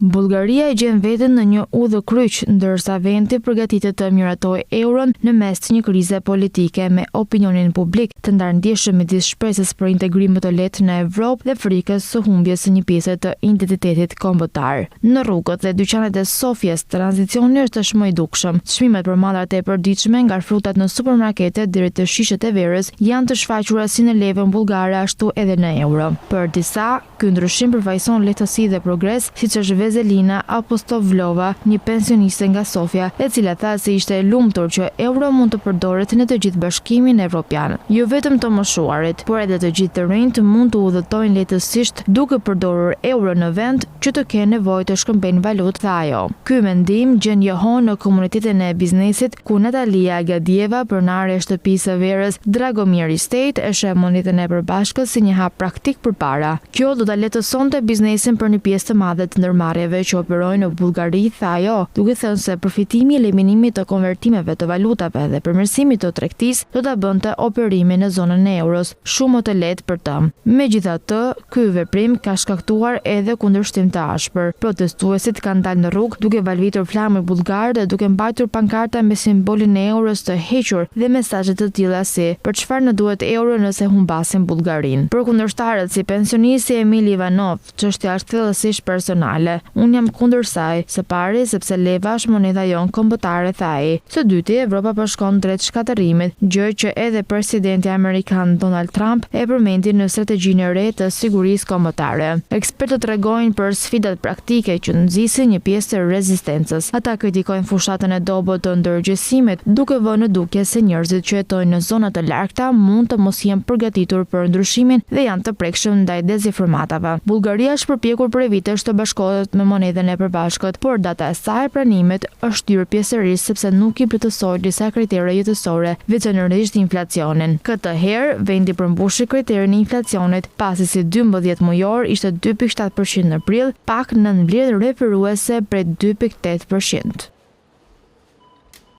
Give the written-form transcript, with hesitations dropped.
Bullgaria e gjen veten në një udhëkryq, ndërsa vendi përgatitet të miratojë euron në mes të një krize politike me opinionin publik të ndarë ndjeshëm midis shpresës për integrim më të lehtë në Evropë dhe frikës së humbjes së një pjese të identitetit kombëtar. Në rrugët dhe dyqanet e Sofjes, tranzicioni është tashmë i dukshëm. Çmimet për mallrat e përditshme, nga frutat në supermarkete deri te shishet e verës, janë të shfaqura si në levën bullgare ashtu edhe në euro. Për disa, Ky ndryshim përfaqëson lehtësi dhe progres, siç është Veselina Apostovlova, një pensioniste nga Sofja, e cila tha se ishte e lumtur që euro mund të përdoret në të gjithë Bashkimin Evropian. Jo vetëm të moshuarit, por edhe të gjithë të rinjtë mund të udhëtojnë lehtësisht duke përdorur euro në vend që të kenë nevojë të shkëmbejnë valutë, tha ajo. Ky mendim gjen jehonë në komunitetin e biznesit, ku Natalia Gadieva, pronare e shtëpisë së verës Dragomir Estate, e sheh monedhën e përbashkët si një hap praktik përpara. Kjo do ta lehtësonte biznesin për një pjesë të madhe të ndërmarrjeve që operojnë në Bullgari, tha ajo, duke thënë se përfitimi i eliminimit të konvertimeve të valutave dhe përmirësimit të tregtisë do ta bënte operimin në zonën e euros shumë më të lehtë për të. Megjithatë, Ky veprim ka shkaktuar edhe kundërshtim të ashpër. Protestuesit kanë dalë në rrugë duke valvitur flamuj bullgarë dhe duke mbajtur pankarta me simbolin e euros të hequr dhe mesazhe të tilla si Për çfarë na duhet euro nëse humbasim Bullgarinë? Për kundërshtarët si pensionisti Emil Ivanov, çështja është thellësisht personale. Unë jam kundër saj, së pari sepse leva është monedha jonë kombëtare, tha ai. Së dyti, Evropa po shkon drejt shkatërrimit, gjë që edhe presidenti amerikan Donald Trump e përmendi në strategjinë e re të sigurisë kombëtare. Ekspertët tregojnë për sfidat praktike që nxisin një pjesë të rezistencës. Ata kritikojnë fushatën e dobët të ndërgjegjësimit, duke vënë në dukje se njerëzit që jetojnë në zona të largëta mund të mos jenë përgatitur për ndryshimin dhe janë të prekshëm ndaj dezinformatave. Bullgaria është përpjekur prej vitesh të bashkohet me monedhën e përbashkët, por data e saj e pranimit është shtyrë pjesërisht sepse nuk i plotësoi disa kritere jetësore, veçanërisht inflacionin. Këtë herë, vendi përmbushi kriterin e inflacionit, pasi si 12 mujor ishte 2,7% në prill, pak nën vlerën referuese prej 2,8%.